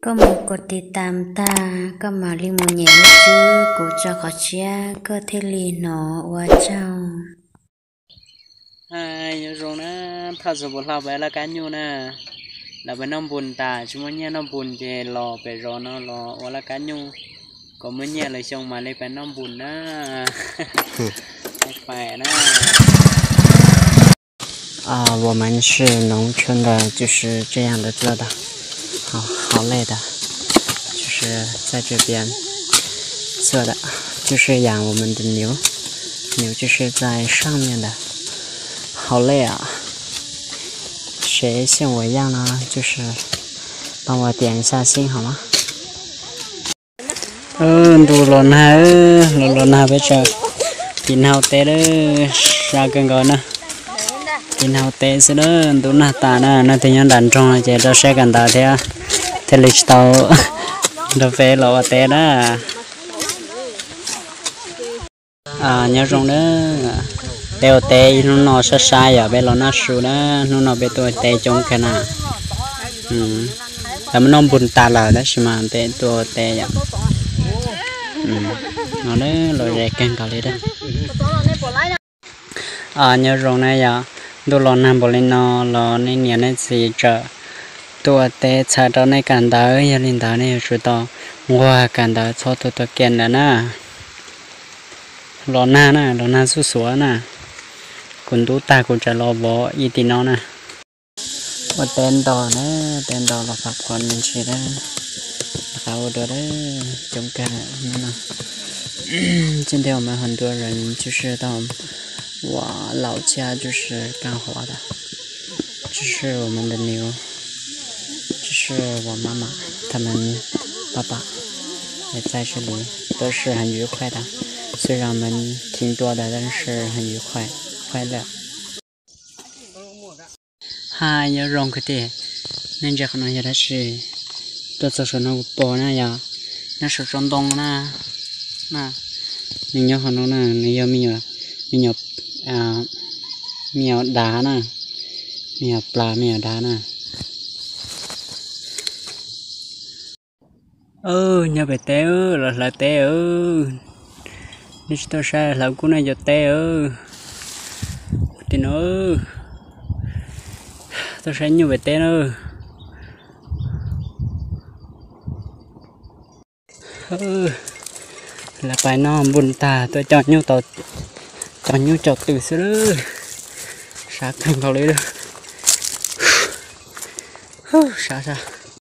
Koj mus kos tiv tam tag, koj mam li mus nyem lub tswb kuv tso qhov tshiab, koj thiaj li hnov. Ua tsaug. Nyob zoo na, thoj txog puas hlau peb laj kab nyuj na. Lawv peb noj npun tas, tsis muaj nyiaj noj npun ces los pem zos no los ua laj kab nyuj, kom muaj nyiaj lwm xyoo mam li peb noj npun na. Pais na. 啊，我们是农村的，就是这样的做的，好，好累的，就是在这边做的，就是养我们的牛，牛就是在上面的，好累啊！谁像我一样呢？就是帮我点一下心好吗？ Ntu los nag, los los nag peb tseem tiv hnaus tes lawm, sab kawg nkaus na. Tiv hnaus tes xwb lawm, ntu nag tas na, leej twg nyob nram nroog no ces rau siab kawm ntawv thiab, thiaj li tsis tau nrog peb los ua teb na. Nyob zoo na, peb ua teb ib hnub no sab sab yom, peb los noj su na, hnub no peb tuaj ua teb coob kawg na. Lawv muab noj npun tas lawm tab sis mas peb tuaj ua teb yom. No los ze kawg nkaus li da. Nyob zoo na yom, ntuj los nag npaum li no los nej niam nej txiv tseem tuaj ua teb txhawm rau nej kawm ntawv, yog li ntawd nej yuav tsum tau nquag kawm ntawv txhob tuaj tuaj kiag ntawd na. Los nag na, los nag xuj xuav na. Kuv ntub tag kuv tseem los vov ib tim no na. Ua teb nto na, teb nto los pham qhuav me ntsis na. Qab ua dua coob kawg no. 今天我们很多人就是到我老家就是干活的，这是我们的牛，这是我妈妈他们爸爸也在这里，都是很愉快的。虽然我们挺多的，但是很愉快，快乐。 Hais nyob zoo kwv tij, nej ntsia qhov no yog dab tsi? Tuaj txog saum no kuv pom na yog, nyob saum tsob ntoo na. Nws nyob qhov no na, nws yog me nyuam, me nyuam, me nyuam dav na, me nyuam plas me nyuam dav na. Nyob pem teb los hlawv teb, nej tsis tuaj saib hlawv kub nej cov teb. Tim no tuaj saib nyuj pem teb na. Lawv pais noj npun tag tuaj coj nyuj, coj nyuj coj tw xwb lawm. Sab kawg nkaus li lawm. Sab sab.